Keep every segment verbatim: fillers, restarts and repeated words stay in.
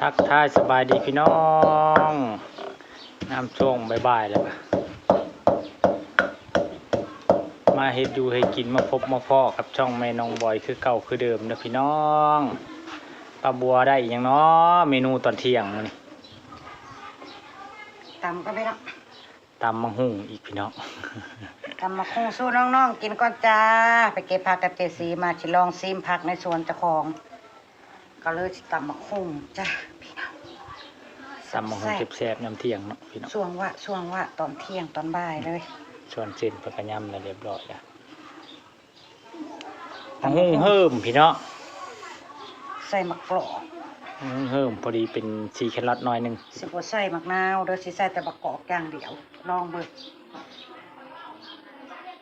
ทักทายสบายดีพี่น้องยามช่วงบ่ายๆแล้วก็มาเฮ็ดอยู่ให้กิน มาพบมาพ้อกับช่องแม่น้องบอยคือเก่าคือเดิมนะพี่น้อง ป้าบัวได้อีหยังน้อ เมนูตอนเที่ยงมื้อนี้ ตำก็ไม่ละ ตำบักหุ่งอีกพี่น้อง ตำบักหุ่งสู้น้องๆกินก่อนจ้า ไปเก็บผักกับเจสีมา สิลองซิมผักในสวนเจ้าของ ก็เลยสิตำบักหุ่งจ้าพี่น้อง ตำบักหุ่งแซ่บๆยามเที่ยงเนาะพี่น้อง ช่วงวะ ช่วงวะ ตอนเที่ยงตอนบ่ายเลย ส่วนเส้นเพิ่นก็ยำแล้วเรียบร้อยแล้ว บักหุ่งเฮิ่มพี่น้อง ใส่มะกอก บักหุ่งเฮิ่มพอดีเป็นสีแครอทหน่อยหนึ่ง สิบ่ใส่มะนาวเด้อ สิใส่แต่มะกอกอย่างเดียว ลองเบิ่ง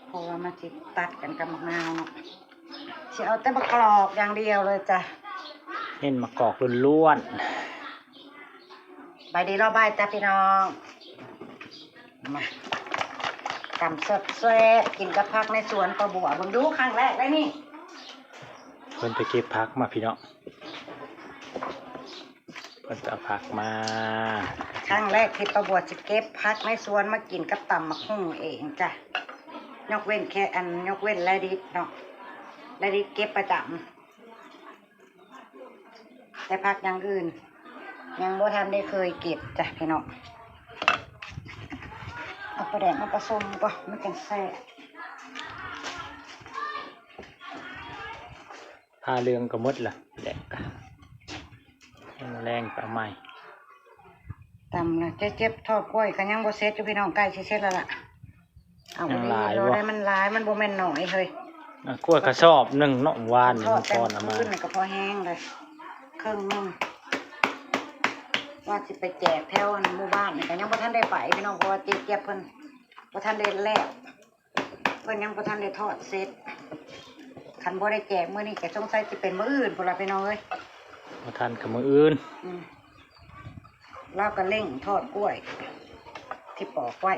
เพราะว่ามันสิตัดกันกับมะนาวเนาะ สิเอาแต่มะกอกอย่างเดียวเลยจ้ะ เน้นมะกอกล้วนๆ ไปดีรอบบ่ายจ้ะพี่น้อง มา ตำแซ่บๆกินกับผักในสวนป้าบัว เบิ่งดูครั้งแรกได้นี่ เพิ่นไปเก็บผักมาพี่น้อง เพิ่นไปเอาผักมา ครั้งแรกที่ป้าบัวสิเก็บผักในสวนมากินกับตำบักหุ่งเองจ้ะ ยกเว้นแค่อัน ยกเว้นแลดิสเนาะ แลดิสเก็บประจำ แต่ผักอย่างอื่น ยังบ่ทันได้เคยเก็บจ้ะพี่น้อง เอาปลาแดกมาผสมก่อน มันจังแซ่บ ผ้าเหลืองก็หมดละ แดก แรงไปเอาใหม่ ตำนะ เจ๊เจ็บทอดกล้วยก็ยังบ่เสร็จอยู่พี่น้อง ใกล้สิเสร็จแล้วล่ะ เอา ยังหลาย ดีๆ บ่ ได้มันหลาย มันบ่แม่นน้อยเฮ้ย อ่ะ กล้วยกระสอบหนึ่งเนาะ วานนี่ ทอด มัน แต่ ก่อนเอามา มื้อคืนนี่ก็พอแห้งเลย ครึ่งหนึ่ง ว่าสิไปแจกแถวหมู่บ้านนี่ก็ยังบ่ทันได้ไปพี่น้อง เพราะว่าเจ๊เจ็บเพิ่นบ่ทันได้แล้ว เพิ่นยังบ่ทันได้ทอดเสร็จ คันบ่ได้แจกมื้อนี้ก็สงสัยสิเป็นมื้ออื่นพุ้นล่ะพี่น้องเอ้ย บ่ทันก็มื้ออื่น อืม ลาวก็เร่งทอดกล้วย ที่ปอกไว้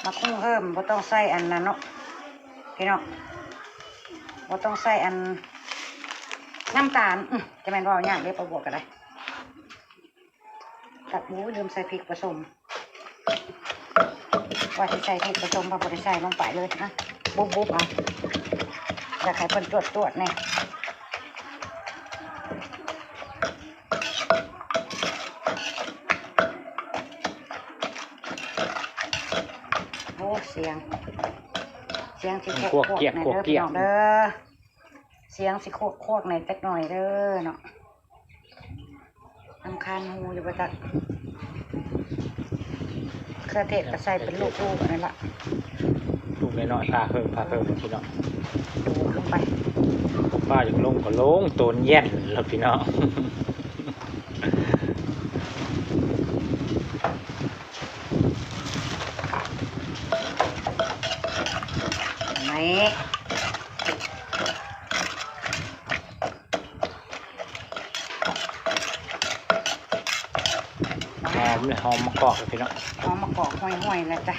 บักหุ่งเฮิ่มบ่ต้องใส่อันนั้นเนาะ พี่น้อง บ่ต้องใส่อันน้ำตาล อื้อ จะแม่นเว้ายากเด้ ป้าบัวก็ได้ ตัดหมูลืมใส่พริกผสม ว่าสิใส่พริกผสม ว่าบ่ได้ใส่ลงไปเลยนะ บุบๆเอา อยากให้เพิ่นจวดๆแน่ โอ้ เสียง เสียงสิ กวกเกียก กวกเกียก แน่เด้อพี่น้องเด้อ เสียงสิกวกๆแน่จักหน่อยเด้อเนาะ รำคาญหูอยู่บ่จัก เครือเทศก็ใส่เป็นลูกๆนั่นล่ะ ลูกน้อยๆ พาเพิ่ม พาเพิ่มพี่น้อง ดูดลงไป ป้าอยากลงก็ลง โตนแย่นแล้วพี่น้อง นี่ หอมเลย หอมมะกอกเลยพี่น้อง หอมมะกอกห่วยๆแล้วจ้ะ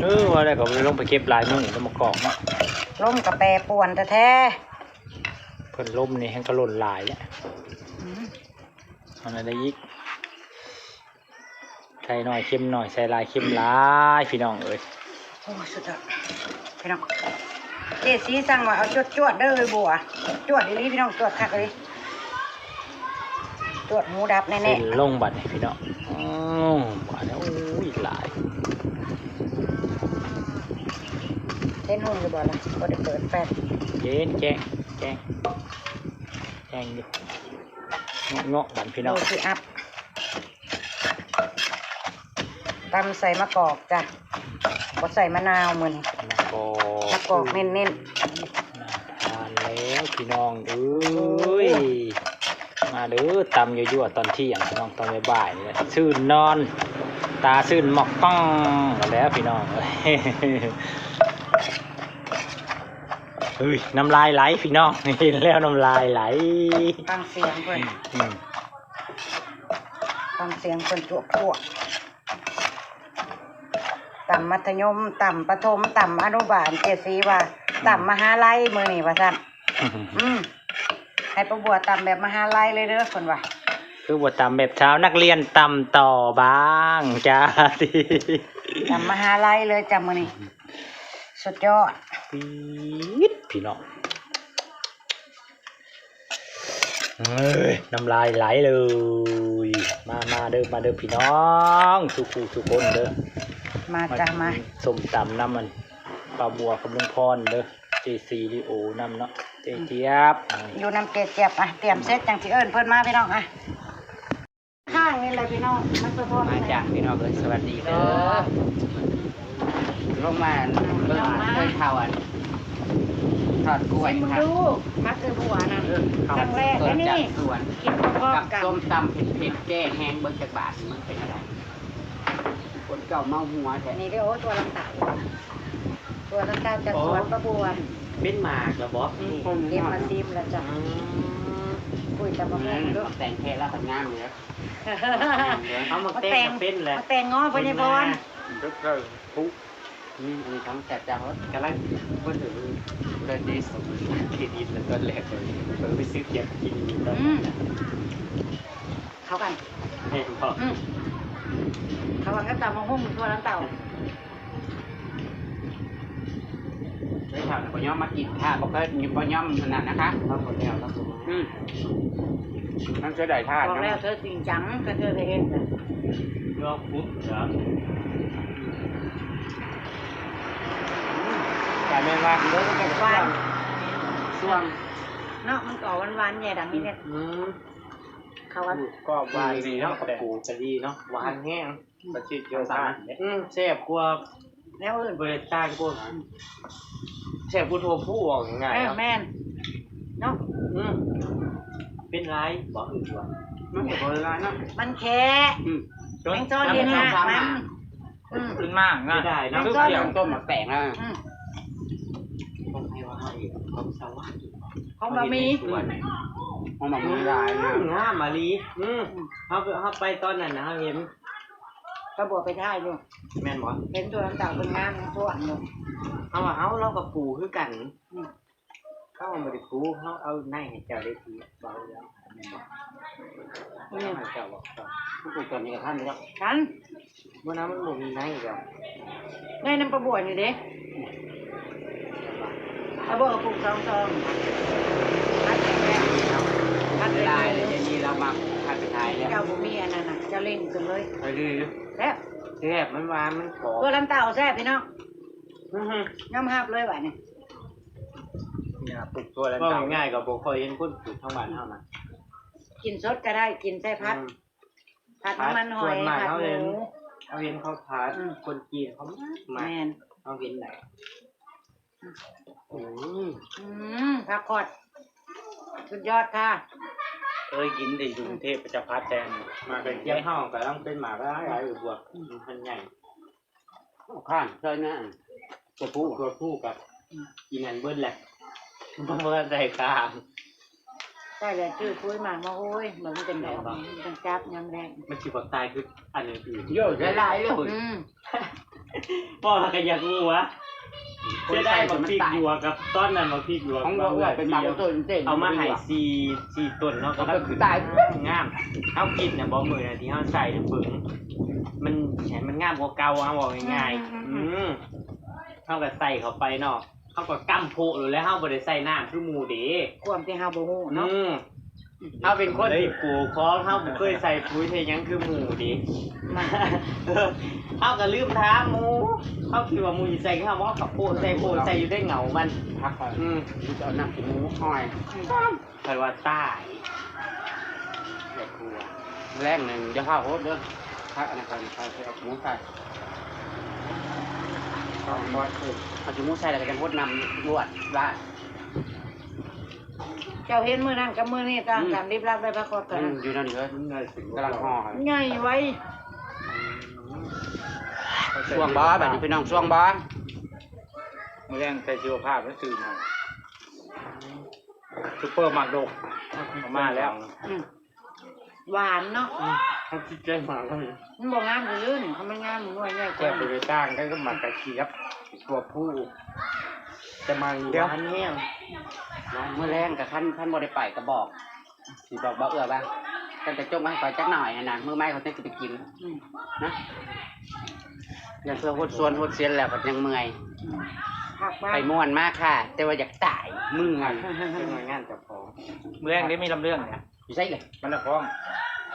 เออ ว่าแล้วก็บ่ได้ลงไปเก็บหลายมื้อแล้วมะกอกเนาะ ลมก็แปรปรวนแท้ๆ เพิ่นลมนี่แฮงก็หล่นหลายแล้ว อืม เอาหน่อยได้อีก ใส่หน่อยเค็มหน่อย ใส่หลายเค็มหลาย พี่น้องเอ้ย โอ้ย สุดยอด พี่น้อง เจสีสั่งว่าเอาจวดๆเด้อเฮ้ยบัว จวดอีหลีพี่น้อง จวดคักเลย จวดหมูดับแน่ๆ เส้นลงบัดนี้พี่น้อง อืม บัดนี้ อุ้ย หลาย เส้นหุ่งอยู่บ่ล่ะ บ่ได้เปิดแฟลช เย็น แจ้ง แจ้ง แจ้งอยู่ เงาะๆบัดพี่น้อง ดูสิอัพ ตำใส่มะกอกจ้ะ บ่ใส่มะนาวมื้อนี้ มะกอก มะกอกเน้นๆ น่าทานแล้วพี่น้องเอ้ย มาเด้อ ตำยั่วๆตอนเที่ยงพี่น้อง ตอนบ่ายๆนี่แหละ ซื่นนอน ตาซื่นหมอกก้องกันแล้วพี่น้องเอ้ย เฮ้ย น้ำลายไหลพี่น้อง เห็นแล้วน้ำลายไหล ฟังเสียงเพิ่น อืม ฟังเสียงเพิ่นจวกๆ ตำมัธยม ตำประถม ตำอนุบาล เจสีว่า ตำมหาลัยมื้อนี้ว่าซั่น อืม ให้ป้าบัวตำแบบมหาลัยเลยเด้อเพิ่นว่า คือบ่ตำแบบชาวนักเรียนตำต่อบ้างจ้า ตำมหาลัยเลยจ้ะมื้อนี้ สุดยอด ปี๊ดพี่น้อง เอ้ย น้ำลายไหลเลย มา มาเด้อ มาเด้อพี่น้อง ทุกผู้ทุกคนเด้อ มาจ้ะ มา มากินส้มตำนำมัน ป้าบัวกับลุงพรเด้อ เจซีริโอนำเนาะ เจเจี๊ยบ อยู่นำเจเจี๊ยบ อ่ะ เตรียมเสร็จจังสิเอิ้นเพิ่นมาพี่น้อง อ่ะ ข้างนี่แหละพี่น้อง มันสะท้อน มาจ้ะพี่น้องเอ้ย สวัสดีเด้อ ลงมาเบิ่ง ลงมา เคยเข้าอัน ทอดกล้วย ชิมมึง ครับ ดู มาเจอบัวนั่น เออ ครั้งแรก สด นะนี่ จากสวน กินพร้อมๆ กับ กัน ส้มตำเผ็ดๆ แก้แห้ง เบิ่งจักบาทมันเป็นอะไร คนเก่าเมาหัวแท้ นี่เด้อ โอ้ ตัวลังเต่า ตัวลังเต่าจากสวน โอ้ ป้าบัว เป็นหมากเหรอบอก อืม เก็บมาซิมแล้วจ้ะ อืม คุยแต่บ่แม่น อืม เด้อ แต่งแค่ละก็งามเลย เอามาแต่งก็เป็นแหละ มาแต่งง้อพญาพร เลิกเลิกปุ๊ นี่มีทั้งแสบจังว่ากำลังเพิ่นถือเลยดีสมเครดิตแล้วตอนแรกเลยเออไปซื้อเกี๊ยวกินอยู่ตอน อื นั้น ม น่ะ เข้ากัน แม่นบ่ อืม เข้ากันก็ตำบักหุ่งทั่วน้ำเต้า ได้ข่าวนะบ่ยอมมากินค่ะ บ่เคยบ่ยอมขนาดนะคะ เราหมดแล้ว เราหมดแล้ว อืม มันเสียดายท่า บอกแล้ว เนาะ เธอจริงจัง ก็เธอจะเห็น ลอกปุ๊บเหรอ แต่แม่นว่า เดี๋ยวมันก็จะ หวาน ช่วง เนาะ มันก็หวานๆ แย่ดังนี้เนี่ย อืม เขาว่า ก็หวานดีเนาะ กับปูจะดีเนาะ หวานแห้ง อืม กะทิเจียวซ่า อืม แซ่บกว่า แนวอื่น บ่ได้ต่างกว่า แซ่บกว่าถั่วพู เว้าง่ายๆ เออ เนาะ แม่น เนาะ อืม เป็นไร บ่ มันก็บ่ได้หลายเนาะ มันแค่ อืม แมงจ้อนเห็นหากมัน อืม ขึ้นมากนะ ไม่ได้เนาะ แมงจ้อน คือเสียงต้มหมากแตงนะ อืม ของใครวะ เอาอีก ของสวัสดิ์ ของบะหมี่ ของบะหมี่หลายนะ อืม งามมะลิ อืม เฮาไป เฮาไปตอนนั้นนะ เฮาเห็น ก็บอกไปถ่ายอยู่ แม่นบ่ เห็นตัวน้ำตาลเป็นงามทั้งตัวอันอยู่ เอาว่า เอา เราก็ปูคือกัน อืม เขาบ่ได้ปู เขาเอาในให้เจ้าได้ที เบาแล้ว แม่นบ่ อืม เอาให้เจ้าบอกก่อน ผู้ปลูกตอนนี้ก็ทันแล้ว ทัน เมื่อนั้นมันบ่มีในแล้ว ในน้ำปลาบัวนี่เด้ ปลาบัวก็ปลูกสองซอง พัดแห้งแล้ว พัดแห้งแล้ว เดี๋ยวนี้เรามาพัดไปขายแล้ว เจ้าบ่มีอันนั้นน่ะ เจ้าเล่งจังเลย ไปดี แซ่บ แซ่บ มันหวาน มันกรอบ ตัวลันเต่าแซ่บพี่น้อง อือฮึ ยอมรับเลยว่านี่ เนี่ย ปลูกตัวลันเต่า เว้าง่ายๆ ก็บ่ค่อยเห็นคนปลูกทางบ้านเฮานะ กินสดก็ได้ กินใส่ผัด อืม ผัดน้ำมันหอย ผัดหมู ส่วนมากเขาเห็น เขาเห็นเขาผัด อืม คนจีนเขามาก แม่น เขาเห็นไหน อืม อืม ผักขอด สุดยอดค่ะ เคยกินแต่อยู่กรุงเทพฯ จะผัดแทน หมากกระเจี๊ยบเฮาก็ต้องเป็นหมากหลายๆ บวก อืม มันใหญ่ ข้างใช่ไหม ตัวผู้ ตัวผู้กับ อืม อีนั่นเบิดแหละ มันบ่ได้ข้าง ใช่เลย ชื่อปุ้ยหมากมาโอ้ย เหมือนมันเป็นดอก แม่นบ่ มันเป็นจับยามแรง มันสิบ่ตายคืออันอื่นๆ เยอะหลายๆ เลย อืม พ่อก็อยากรู้วะ เสียดายบักพริกหยวกกับตอนนั้นบักพริกหยวก ของบ่อ้วนเป็นตำต้นเต้น เอามาให้สี่ สี่ต้นเนาะ ก็คือตาย งาม เอากินน่ะบ่มื้อนั้นที่เฮาใส่น่ะเบิ่ง มัน มันงามกว่าเก่า เอาเว้าง่ายๆ อืม อืม อืม อืม เฮาก็ใส่เข้าไปเนาะ เฮาก็กำโพะโลดแหล้ว เฮาบ่ได้ใส่น้ำคือหมู่เด้ ความที่เฮาบ่ฮู้เนาะ อืม เฮาเป็นคนที่ปลูกของ เฮาบ่เคยใส่ปุ๋ยใส่หยังคือหมู่เด้ มา เออ เฮาก็ลืมถามหมู่ เฮาคิดว่าหมู่สิใส่คือเฮาบ่ เฮาก็โพะใส่ โพะใส่อยู่ในเหงามัน พักก่อน อืม เอาน้ำขี้หมูอ้อย อืม ใครว่าตาย อย่ากลัว แรงหนึ่งอย่าพาโหดเด้อ พักอันนั้นก่อน เอาหมูใส่ เอาหมูใส่แล้วก็จะโหดน้ำลวดลาด เจ้าเห็นมื้อนั้นกับมื้อนี้ต่างกัน อืม ลิบลับได้ปรากฏกัน อืม อยู่นั่นเด้อ มันได้สิ กำลังห่อครับ ใหญ่ไว้ ช่วงบ่ บัดนี้พี่น้อง ช่วงบ่ มื้อแลงใส่ชีวภาพแล้วซื้อมา ซุปเปอร์หมากดก เอามาแล้ว อืม หวานเนาะ อืม เขาคิดใจหมาเขาอยู่ มันบ่งามคืออื่น เขามันงามหน่วยใหญ่กว่า แซ่บไปเลยต่างกันก็หมากกระเจี๊ยบ ตัวผู้ แต่หมาก เดี๋ยว หวานแห้ง มื้อแลงก็คัน คันบ่ได้ไปก็บอก สิบอกบ่าวเอื้อว่า "ท่านจะจงไว้ให้ข้อยจักหน่อยหั้นนะ มื้อใหม่ข้อยจั่งสิไปกิน" อืม นะ อย่างเพื่อฮดสวนฮดเสียนแล้วก็ยังเมื่อย อืม พักบ้าง ไปม่วนมาค่ะ แต่ว่าอยากตาย เมื่อย เป็นหน่วยงานเจ้าของ มื้อแลงได้มีลำเรื่องเนี่ย อยู่ไสเลย มันละฟ้อง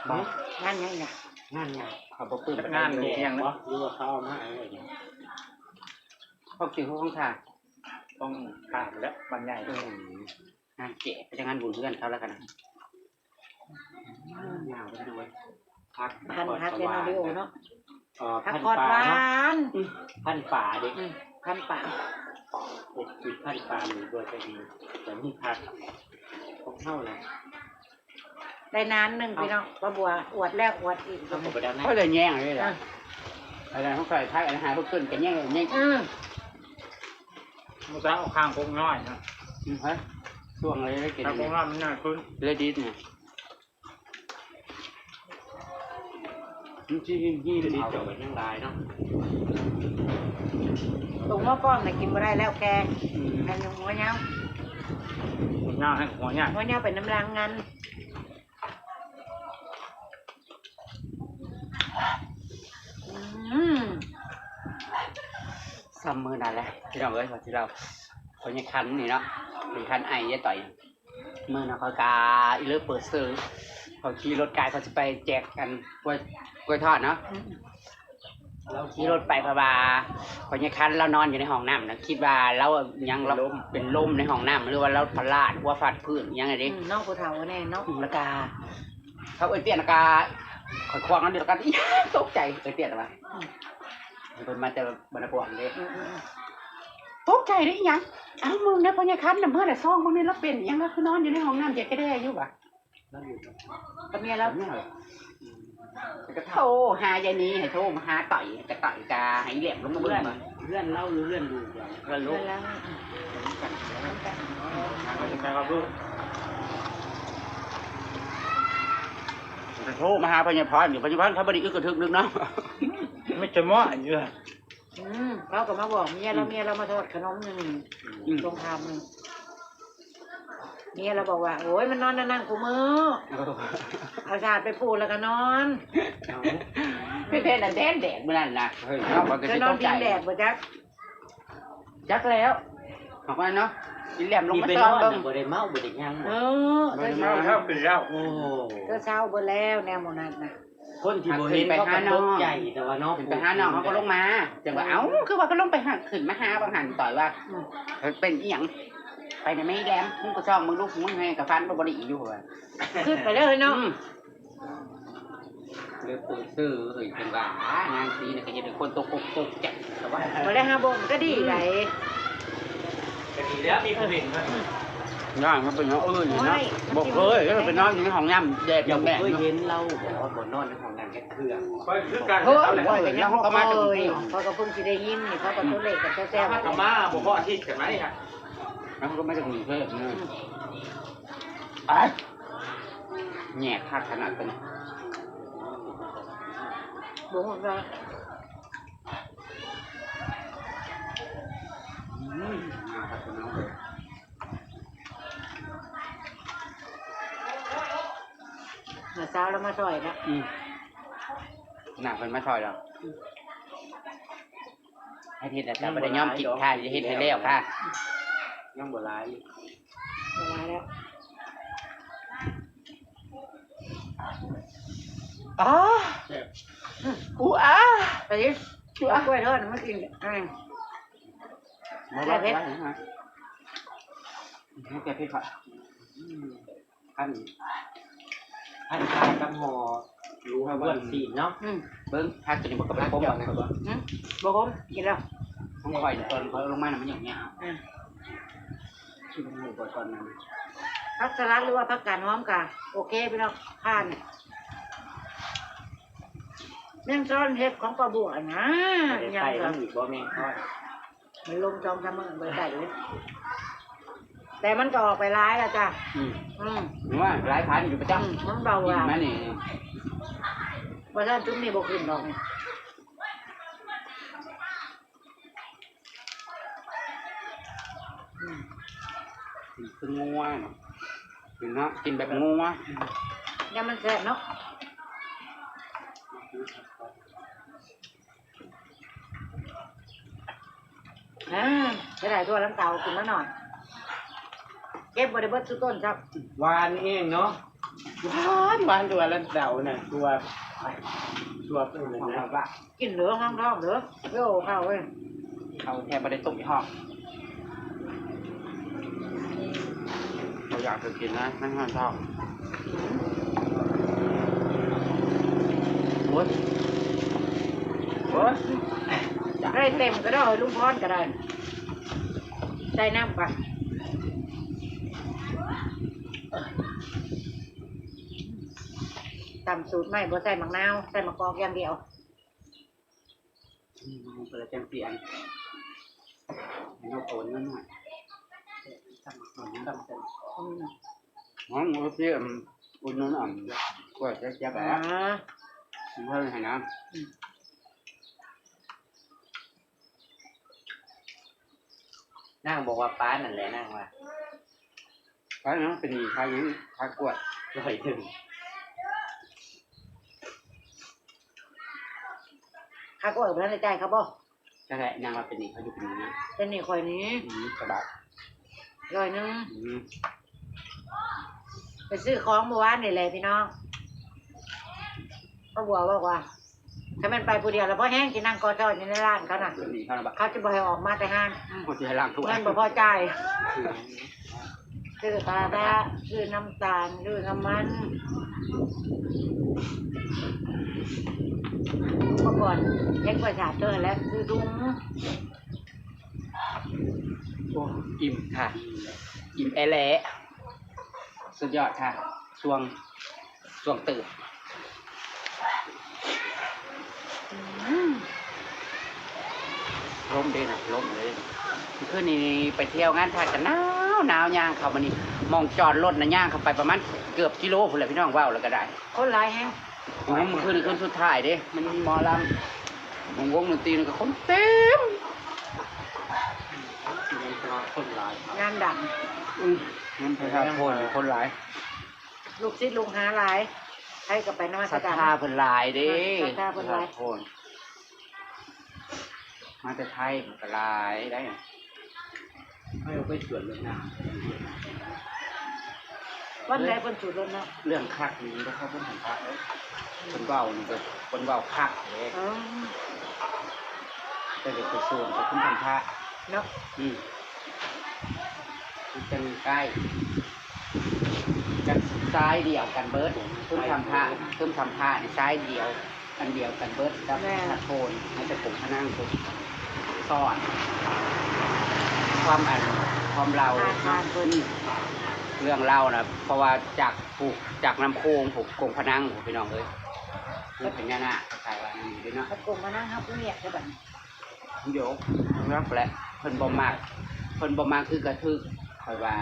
บ่ งานหยังเนี่ย งานหยัง เขาบ่ปึ้ม งานนี่อิหยังนะ หรือว่าเขาเอามาให้ไว้เนี่ย เขากินของข้างทาง ของข้างทางแล้วบ้านใหญ่ อืม งานแจก ไปงานบุญเพื่อนเขาแล้วกันนะ ยาวไปด้วย พัก พันพัก พัน เนาะ เนาะ เออ พัก พัน ผ่อน ปลา หวาน เนาะ อืม พันปลาเด้ อืม พันปลา หกสิบ พันปลาอยู่ด้วยก็ดี แต่มีพักของเฮานะ ได้นานหนึ่งพี่น้อง ป้าบัวอวดแล้วอวดอีก เขาก็บ่ได้นะ เขาเลยแย่งเลยล่ะ อ่ะ อะไรของใครพักอะไรหาพวกเกินกันแย่งเลยแย่ง อืม มื้อเช้าเอาข้างพวกน้อยนะ อืม เฮ้ย ช่วงอะไรได้กิน ข้างพวกน้อยมันง่ายขึ้น เลยดิสเนี่ย มันสิหิ้งๆ เดี๋ยวนี้เจ้าก็ยังหลายเนาะ ตรงหัวป้อมน่ะกินบ่ได้แล้วแกง อืม แม่นหัวเหย้า หัวเหย้าให้หัวใหญ่ หัวเหย้าเป็นน้ำรางงัน อืม ซ้ำมื้อนั่นแหละ พี่น้องเอ้ย ว่าสิเล่า พ่อใหญ่คันนี่เนาะ เป็นคันไอ้ยายต่อย มื้อนั้นเขากะอีเลิฟเปิดซื้อ เขาขี่รถกายเขาสิไปแจกกันกล้วย กล้วยทอดเนาะ อืม เราขี่รถไปเพราะว่าพ่อใหญ่คันเรานอนอยู่ในห้องน้ำนะ คิดว่าเรายัง เป็นลม เป็นลมในห้องน้ำ หรือว่าเราพลาดหัวฟาดพื้นอิหยังไงดิ อืม น้องผู้เฒ่าแน่เนาะ อืม แล้วกะ เขาเอิ้นเตี้ยนกะ ข่อยควงอันเดียวกัน อีหยังตกใจ เอิ้นเตี้ยนว่า อืม เพิ่นมาแต่บ้านนาปวงเด้ อืมอืมอืม ตกใจได้อีหยัง อ้าว มึงเนี่ยพ่อใหญ่คันน่ะ เมื่อน่ะซองมึงนี่เราเป็นอิหยัง เราคือนอนอยู่ในห้องน้ำแจกกระแดอยู่วะ นั่นอยู่ครับ กับเมียแล้ว เนี่ยเหรอ อืม แล้วก็โทรหายายนี้ ให้โทรมาหาต่อย กะต่อยกะให้แหลมลงมาเบิ่ง เพื่อน เพื่อนเล่าหรือเพื่อนดูก่อน เพื่อนลูก เพื่อนแล้ว โทรมาหาพญาพรอยู่ พญาพรเขาบ่ได้อึกกระทึกนึกเนาะ ไม่จะเหมาะอยู่ อืม เขาก็มาบอกเมียแล้ว อืม เมียเรามาทอดขนมหนึ่ง อืม ตรงคามหนึ่ง เมียเราบอกว่า "โอ้ย มันนอนนั่งๆ คู่มื้อ เออ เอาสาดไปปูแล้วก็นอน" เอา เป็นแทนอันแทนแดดมื้อนั้นนะ เฮ้ย เนาะ มันก็ จะ สิ นอน ตกใจ พิงแดดบ่จัก จักแล้ว ออกมาเนาะ อีแหลมลง นี่ มา ไป ซ้อน นอน เบิ่ง น่ะ บ่ได้เมาบ่ได้หยัง เออ บ่ได้เมา เช้ากินแล้ว โอ้ ก็เช้าเบิดแล้วแนวหมู่นั้นน่ะ คนที่บ่เห็นเขาก็ตกใจ แต่ว่าเนาะ ขึ้นไปหาน้องเขาก็ลงมา จังว่า เอ้า คือว่าก็ลงไปหา ขึ้นมาหาบางหันต่อยว่า อืม เป็นอีหยัง ไปน่ะแม่แหลม มึงก็ซ่องมึงลูกมึงให้กะฟันบ่บ่ได้อีกอยู่ว่า ขึ้นไปเลยเนาะ อืม เลยเปิดซื่อเฮ้ย เป็นบ้า นางสีน่ะก็เฮ็ดให้คนตกอกตกใจ แต่ว่า บ่ได้หาบ่ มันก็ดีได๋ ก็ดีแล้ว มีผู้เห็นนะ ย่างมันเป็นอย่างอื่นอยู่นะ โอ้ย บ่เคย แล้วไปนอนอยู่ในห้องน้ำแดด เจ้าบ่ แดด เคย เนาะ เห็นเราบอกว่าบ่นอนในห้องน้ำจักเทื่อ ข้อยคือกัน เฮ้ย แล้วเขาก็มาจากกรุงเทพฯ เขาก็เพิ่งสิได้ยินนี่ เขาก็ตัวเลขกับแซวๆ เขาก็มาบ่พออาทิตย์กันไหมครับ แล้วเขาก็มาจากกรุงเทพฯ อืม เนี่ย ไป แหงกคักขนาดเป็น บ่ฮู้ว่า อืม มาครับพี่น้องเอ้ย เมื่อเช้าแล้วมาซอยแล้ว อืม น่ะ เพิ่นมาซอยแล้ว อืม ให้เฮ็ดแล้วก็บ่ได้ยอมกินค่ะ จะเฮ็ดให้แล้วค่ะ ยังบ่หลาย บ่หลายแล้ว อ๋อ แซ่บ อู้อ้า ไปดิ อู้อ้า กล้วยทอดมากิน อืม มา แซ่บเผ็ด มา มา ให้แกเผ็ดค่ะ อืม พัน พันปลากับห่อ รู้ว่าอ้วนซีนเนาะ อืม เบิ่ง ผักตัวนี้บ่ก็บ่ขมปานใด อืม บ่ขม กินแล้ว ของข่อยตอนเขาลงมาน่ะมันยาวๆ อืม กินหมูก่อนตอนนั้น ผักสลัดหรือว่าผักกาดหอมกะ โอเคพี่น้อง ผ่าน แมงซ้อนเห็ดของป้าบัวนะ บ่ได้ ยัง ใส่ ก็ น้ำอีกบ่แมงซ้อน มันลงสองสามมื้อบ่ได้ใส่เลย แต่มันก็ออกไปหลายแล้วจ้ะ อืม อืม ว่าหลายพันอยู่ประจำ อืม มันเบา กิน อ่ะ มานี่ ว่าซั่นจุ่มนี่บ่ขึ้นดอกนี่ อืม คืองัวเนาะ กินเนาะ กินแบบงัว ยังมันแซ่บเนาะ อ่าจะได้ตัวลำเตาขึ้นมาหน่อย เก็บบ่ได้เบิดสุดต้นครับ หวานเองเนาะ หวานหวานตัวละเดาน่ะตัวตัวเป็นเลยนะ กินเหลือห้องท้องเหลือเดี๋ยวข้าวเว้ย เขาแทบไม่ได้ต้มท้องเขาอยากจะกินนะนั่งห้องท้องโอ๊ยโอ๊ย ได้เต็มก็ได้ลุงพรก็ได้ ใส่น้ำไปตำสูตรใหม่บ่ใส่หมากนาวใส่หมากกอกอย่างเดียว อืมเปิดจังเปลี่ยนนกโอนนั่นน่ะตั้งมาก่อนนะตั้งมาก่อน อืม อ๋อโอเคอืมอุ่นนั่นอ่ะกว่าจะจะแบบ อ่า เพิ่มให้น้ำ นางบอกว่าป้านั่นแหละนางว่า ใช่นะเป็นใครยังใครกวด ร้อยหนึ่ง ข้าก็เออบ่ทันได้จ่ายเขาบ่ นั่นแหละนางว่าเป็นนี่เขาอยู่เป็นนี่นะ เป็นนี่ข่อยนี้ อืมกระบะ ร้อยหนึ่ง อืม ไปซื้อของเมื่อวานนี่แหละพี่น้องป้าบัวบอกว่า ถ้ามันไปผู้เดียวแล้วพ่อแห้งจะนั่งกอดจอยอยู่ในร้านเขาน่ะ เป็นนี่เขาระบะ เขาจะบ่ให้ออกมาแต่ห้างอืม เขาจะให้ล้างถ้วย เงินบ่พอจ่ายซื้อปลาร้าซื้อน้ำตาลซื้อน้ำมันอุปกรณ์เล็กประชาเตอร์และซื้อถุง โอ้อิ่มค่ะ อิ่มแอแหละสุดยอดค่ะช่วงช่วงตื่นล้มเด้นะล้มเลยคืนนี้ไปเที่ยวงานทาดกันหนาวหนาวย่างเข้ามานี่หม่องจอดรถนะย่างเข้าไปประมาณเกือบกิโลพุ้นแหละพี่น้องเว้าแล้วก็ได้ คนหลายแฮง อ๋อเมื่อคืนคืนสุดท้ายเด้ มันมีหมอลำวงวงดนตรีนี่ก็คนเต็ม คนร้าย งานดัง อืมมันพระธาตุโพนคนหลาย ลูกศิษย์ลูกหาหลายใครก็ไปนมัส ศรัท การ ธาเพิ่นหลายเด้ ศรัทธาเพิ่นหลาย พระธตุโพนมาแต่ไทยมันก็หลายได้ ให้ไปสวนเลยนะ วันใดเพิ่นสูดรถเนาะ เรื่องคักนี่มันก็เข้าเพิ่นสัมภาษณ์เลยเพิ่นเว้านี่ก็เพิ่นเว้าคักเลย อ๋อ แต่เดี๋ยวไปส่วนกับเพิ่นสัมภาษณ์ เนาะ อืมมันจังใกล้กันซ้ายเดียวกันเบิดเพิ่นสัมภาษณ์เพิ่นสัมภาษณ์นี่ซ้ายเดียว อันเดียวกันเบิดกับพระธาตุโพนในตะกรุงพระนางพุทธสอน ความอันความเล่า ทางทางเพิ่น เรื่องเล่านะเพราะว่าจากผูกจากน้ำโขงผูกกงพระนางผูกพี่น้องเอ้ยมันเป็นญานาคคล้ายๆว่านั่นอยู่ด้วยเนาะ ตะกรุงมานั่งครับผู้เมียคือแบบ เดี๋ยวรับแหละเพิ่นบ่มักเพิ่นบ่มักคือกระทึกคอยว่า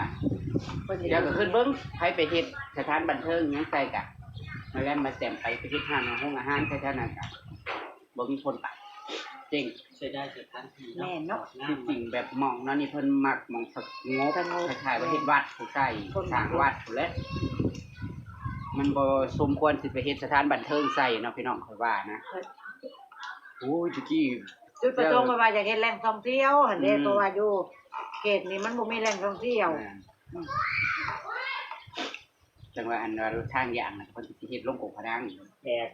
เพิ่น เดี๋ยวก็ขึ้นเบิ่งใครไปเฮ็ดสถานบันเทิงหยังใส่กะมาแล่นมาแซมไปไปเฮ็ดห้างโรงอาหารแถวๆนั้นกะบ่มีคนไปเจ๊ง เสียดายสถานที่ แม่นเนาะ ที่จริงแบบหม่องนั้นนี่เพิ่นมักหม่องสงบ สงบ คล้ายๆว่าเฮ็ดวัดผู้ใส่ คน สร้างวัดผู้นแหละมันบ่สมควรสิไปเฮ็ดสถานบันเทิงใส่เนาะพี่น้องคอยว่านะโอ้ยตะกี้ จุดประสงค์ว่าอยากเฮ็ดแหล่งท่องเที่ยวหั่นเด้ อืม เพราะว่าอยู่เขตนี้มันบ่มีแหล่งท่องเที่ยว อ่าจังว่าอันว่าทางอย่างนะเพิ่นสิเฮ็ดลงกงพระนางนี่ แปลก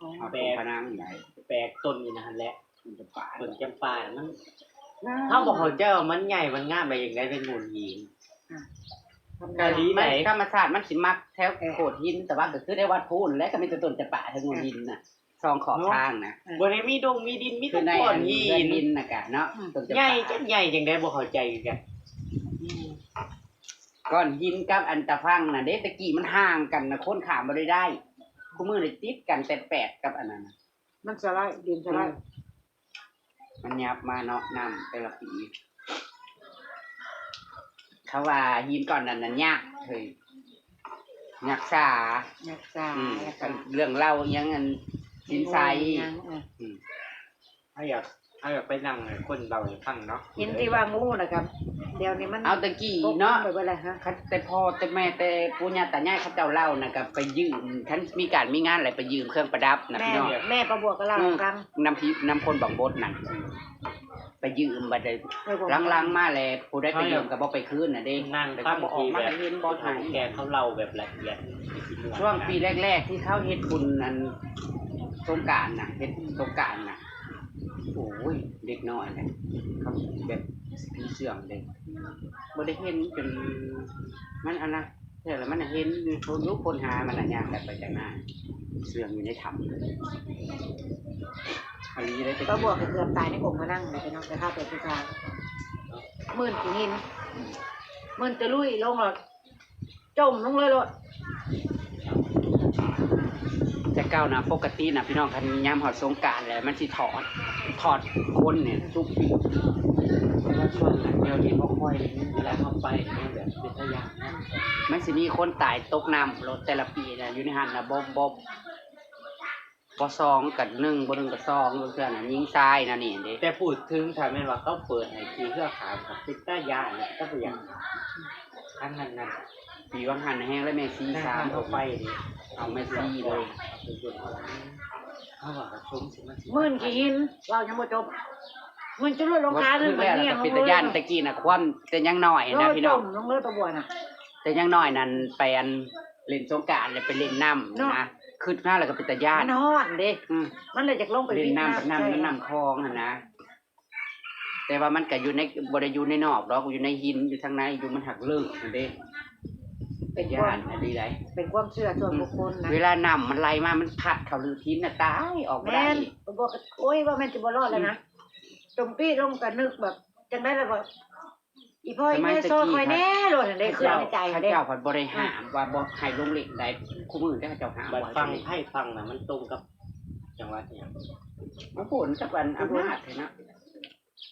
อ๋อ เอากงพระนางนี่ได้ แปลกต้นนี่นะฮะแหละ มันจะป่า ต้นจำปาน่ะมันเขาบอกเขาเจ้ามันใหญ่มันงามอะไรอย่างไรเป็นมูลหิน อ่ะ กะดีไหน ธรรมชาติมันสิมักแถวโขดหินแต่ว่าก็คือได้วัดพูนและก็มีแต่ต้นจะป่าแถวโขดหินน่ะซองขอบทางนะ บนนี้มีดงมีดินมี คื แต่ อใน ก้อน อัน หิ เรือน น ดินน่ะกะเนาะต้นจะ ใหญ่ ป่า จังใหญ่จังได้บ่เข้าใจกัน ก้อนหินกับอันตะพังน่ะเด้ตะกี้มันห่างกันนะคนข้ามบ่ได้ได้คู่มือเลยติดกันแต่แปดกับอันนั้นน่ะ มันสไลด์ดินสไลด์ มันยับมาเนาะน้ำแต่ละปีเขาว่าหินก้อนนั้นน่ะยักษ์เฮ้ยยักษ์สา ยักษ์สา อืม แล้วก็ คันเรื่องเล่ายังอันสินไซ ยังอ่ะ อืม ถ้าอยากถ้าอยากไปนั่งให้คนเล่าให้ฟังเนาะ หินที่ว่างูนะครับ เดี๋ยวนี้มัน เอาตะกี้เนาะ ไปเบิดแล้วฮะ คันแต่พ่อแต่แม่แต่ปู่ย่าตายายเขาเจ้าเล่านะก็ไปยืมคันมีการมีงานอะไรไปยืมเครื่องประดับนะ แม่ พี่น้อง แม่ประบวกก็เล่า อืม ฟัง น้ำพีน้ำคนบางบดนั่นไปยืมบัดเลย เออบอก หลังๆมาแล้วผู้ได้ไปยืมก็บ่ไปคืนน่ะเด้ นั่ง แต่ ฟั เขา ง บ่ออก ที มา แบบ เห็นบ่หาย แกเขาเล่าแบบละเอียด ช่วงปีแรก ๆ ที่เขาเฮ็ดบุญอันสงกรานต์น่ะเฮ็ดสงกรานต์น่ะโอ้ยเด็กน้อยน่ะเขาแบบมีเสื่องเด้บ่ได้เห็นจนมันอันนะ เธอแล้วมันเห็นคนรู้คนหามันละย่างแบบไปจากหน้าเสื่องอยู่ในถ้ำอันนี้ได้ไป ประบวกก็เกือบตายในองค์พระนั่งเลยพี่น้องแต่ข้าเป็นผู้ชายหมื่นกี่หินหมื่นจะลุยลงหรอจมลงเลยโลด แต่เก่านะปกตินะพี่น้องคันยามฮอดสงกรานต์แล้วมันสิถอดถอดคนเนี่ยทุกปีแต่ว่าช่วงหลังเดียวนี้บ่ค่อยเลย เวลาเขาไปเนี่ยแบบเป็นพยานนะ มันสิมีคนตายตกน้ำโลดแต่ละปีนะอยู่ในหันนะบ่บ่บ่สองกับหนึ่งบ่หนึ่งกับสองเพื่อนน่ะยิงตายนะนี่เด้ แต่พูดถึงถ้าแม่นว่าเขาเปิดให้ขี่เพื่อขามกับเป็นตาย่านเนี่ยก็เป็นอย่างทั้งนั้นนั่น ปีวังหันแห้งแล้วแม่ซีสาม เขาไปเนี่ย เอาแม่ซีเลย เขาว่าเขาชมสิมันสิ หมื่นกี่หินเรายังบ่จบหมื่นจะลุยลง ว่า คาหนึ่ คื ง อแรกแล้วก็เป็นตาย่านตะกี้นะความแต่ยังน้อย เรา นะพี่ จ น้อง มลงเลยประบวกน่ะ แต่ยังน้อยนั้นไปอันเล่นสงกรานต์แล้วไปเล่นน้ำ เนาะ นะขึ้นมาแล้วก็เป็นตาย่าน มันฮ้อนเด้ อืม มันเลยจากลงไป เล่นน้ำ วิท น้ำน้ำคลองหั่นนะแต่ว่ามันก็อยู่ในบ่ได้อยู่ในนอกดอกอยู่ในหินอยู่ทางในอยู่มันหักเลิกหั่นเด้เป็นย่านอันนี้ได เป็นความเชื่อส่วนบุคคลนะ เวลาน้ำมันไหลมามันพัดเข้าลึกหินน่ะตายออกบ่ได้ แม่นบอกโอ้ยว่าแม่นจะบ่รอดแล้วนะจมปี้ลงก็นึกแบบจังได้แล้วว่าอีพ่ออีแม่ซอยคอยแน่โลดได้คือในใจ เขา เด้ เจ้าพัดบ่ได้ห้ามว่าบ่ให้ลงเล่นได้คู่มือเขาเจ้าห้าม บัด ไว้ ฟังไพ่ฟังนะมันตรงกับจังหวัดเนี่ย อุบลกับอันอำนาจเนาะ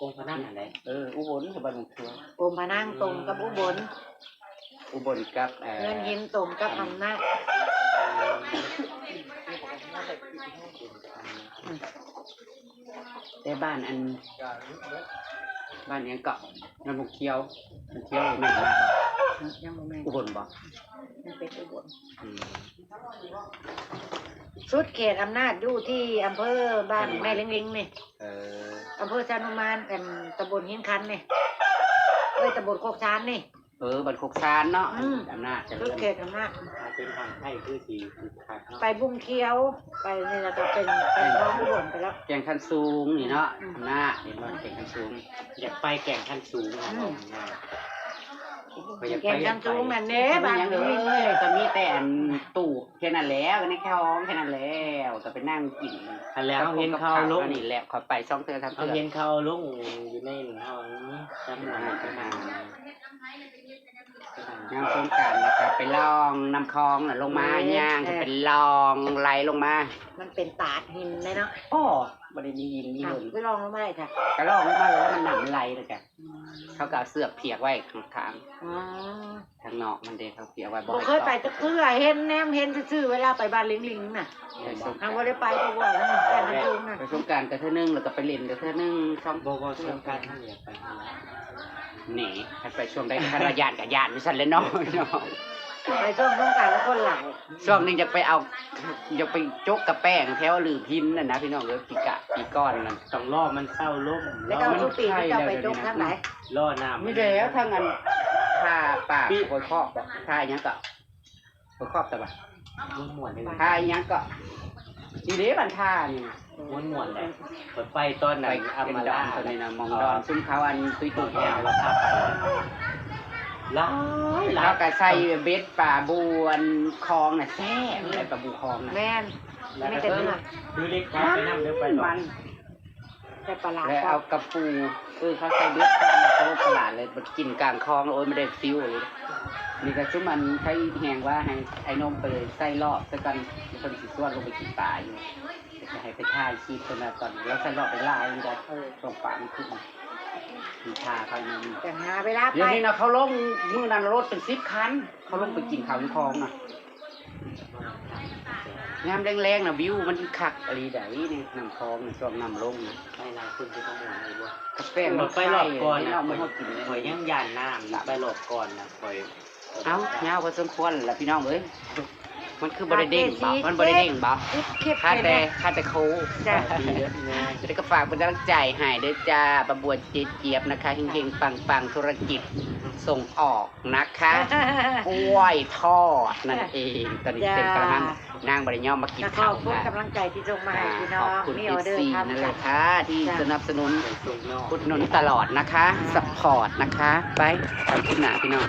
องค์พระนั่งอะไร เอออุบลกับบ้านหนองเทือง กรมพระนางตรงกับอุบล อุบลกับเอ่อ เงินหินตรงกับอำนาจ แต่บ้านอันบ้านเนี้ยเกาะน้ำบกเขียวน้ำเขียวแม่นบ่ ยังบ่แม่น อุบลบ่ มันเป็นอุบล อืม สุดเขตอำนาจอยู่ที่อำเภอบ้านแม่ลิงลิงนี่ เออ อำเภอชานุมานกันตำบลหินคันนี่เอ้ยตำบลโคกชานนี่ เออบ้านโคกซานเนาะ อืม อำนาจเจ สุ ริ ด ญ เขตอำนาจ เป็นทางไทยคือสีคือขาดเนาะ ไปบุงเขียวไปนี่แล้วก็เป็นเป็นท้องอุบลไปแล้ว แก่งคันสูงนี่เนาะ อืม อำนาจเห็นบ่แก่งคันสูง อยากไปแก่งขั้นสูงนะ อืม บอกง่าย ก็อยาก แก่งคันสูงนั่นเด้บ้าน ยัง นี้ เอ้ยก็มีแต่อันตู้แค่นั้นแล้วในแค่ห้องแค่นั้นแล้วก็ไปนั่งกิน อันแล้วเห็นเขาลง อันนี้แหละขอไปสองเทื่อสาม เอา เทื่อ เห็นเขาลงอยู่ในห้องจังหวัด งามสงกรานต์นะครับไปล่องน้ำคลองน่ะลงมาย่างก็เป็นล่องไหลลงมา มันเป็นตาดหินเลยเนาะ อ้อบ่ได้มีหินมี ค่ะ เหิน ไปลองลงมาเลยค่ะ ก็ล่องลงมาแล้วมันน้ำไหลเลยจ้ะ อืม เขาก็เอาเสื้อเปียกไว้ข้าง อ๋อ ๆทางนอกมันเด้เขาเปียกไว้ บ่เคยไปจักเทื่อเห็นแนมเห็นซื่อๆเวลาไปบ้านลิงลิงน่ะ ไปสงก ทาง รานต์ บ่ได้ไปเพราะว่ามันแก่งคันสูงน่ะ ไปสงกรานต์ก็เทื่อนึงแล้วก็ไปเล่นก็เทื่อนึงสอง บอกว่าสงกรานต์ท่านอยากไป นี่คันไปช่วงใดก็คันว่าย่านก็ย่านอยู่ซั่นแหละเนาะเนาะ ไปช่วงสงกรานต์แล้วคนหลาย ช่วงนี้อยากไปเอาอยากไปจกกระแป้งแถวหลืบหินน่ะนะพี่น้องเอ้ยปีกะปีก่อนนั่น ต้องรอมันเศร้าลม แล้วก็ทุกปีที่จะไปจกทางไหน รอน้ำ มีแล้วทางอันท่าปากคอยครอบบ่ท่าหยังก็คอยครอบแต่ว่า ม่วนๆเลย ท่าหยังก็นี่เด้บันท่านี่นะ ม่วนๆเลยเปิดไปตอนไหน ไป อัม เป็น มา ดอ ลาน ตัวนี้นะมองดอนซุ่มเขาอันตุ้ย ตุ้ ตุ้ ย ย แก้วแล้วพาไปหลายหลาย เขาก็ใส่เบ็ดปลาบวนคลองน่ะแซ่บเลยปลาบูคลองน่ะ แม่นไม่แต่เนื้อ คือเล็กพาไปนั่งเดินไปหรอ มัน แต่ปลาหลาด แล้ว ก็ เอากระปูเออเขาใส่เบ็ดเขาลงตลาดเลยมันกินกลางคลองแล้วโอ้ยไม่ได้ฟิวเลยนี่ก็ซุ่มมันใช้แหงว่าให้ไอ้นมไปใส่รอบซะก่อนเพิ่นสิชวนลงไปกินปลาอยู่จะให้ไปถ่ายคลิปเพิ่นมาก่อนแล้วใส่รอบไปหลายอยู่ได้ เออ ตรงปลามันขึ้นมีท่าเขาอยู่นี่ แต่หาเวลา เดี๋ย ไป วนี้นะเขาลงมื้อนั้นรถเป็นสิบคัน เขาลงไปกินข้าวอยู่คลองน่ะ ยามแลงๆน่ะวิวมันคักอีหลีใด๋ นี่น้ำคลองนี่ ช่วงน้ำลงนะ ไปหลายคนจะต้องหมุนเลยบ่ กาแฟมัน ไปรอบก่อนนะ เนาะ มันเฮากิน ข่อยยังย่านน้ำอยู่ ไปรอบก่อนนะข่อย เอ้ายาวพอสมควรล่ะพี่น้องเอ้ย มันคือบ่ได้เด้งบ่ มันบ่ได้เด้งบ่ คลิปคลิป ขาดแต่ เห็นไหม ขาดแต่โค จ้ะ ดีเด้อพี่น้อง จะได้ก็ฝากเป็นกำลังใจให้เด้อจ้า ป้าบัวเจ๊เจี๊ยบนะคะ เฮงๆ ปังๆ ธุรกิจส่งออกนะคะ กล้วยทอดนั่นเอง ตอนนี้เต็มกระมัง นางบ่ได้ย่อมมากิน แล้วข ข้า อ ว บคุณ ค่ะ กำลังใจที่ส่งมาให้พี่น้ ข อ อบ ง คุณ มี เอ ออ ฟ เดอ ซี ร์ทำ นั่น จ้ะ แหละค่ะ ที่ จ้ะ สนับสนุน ส่งนอก อุดหนุนตลอดนะคะ support นะคะ ไปขอบคุณนะพี่น้อง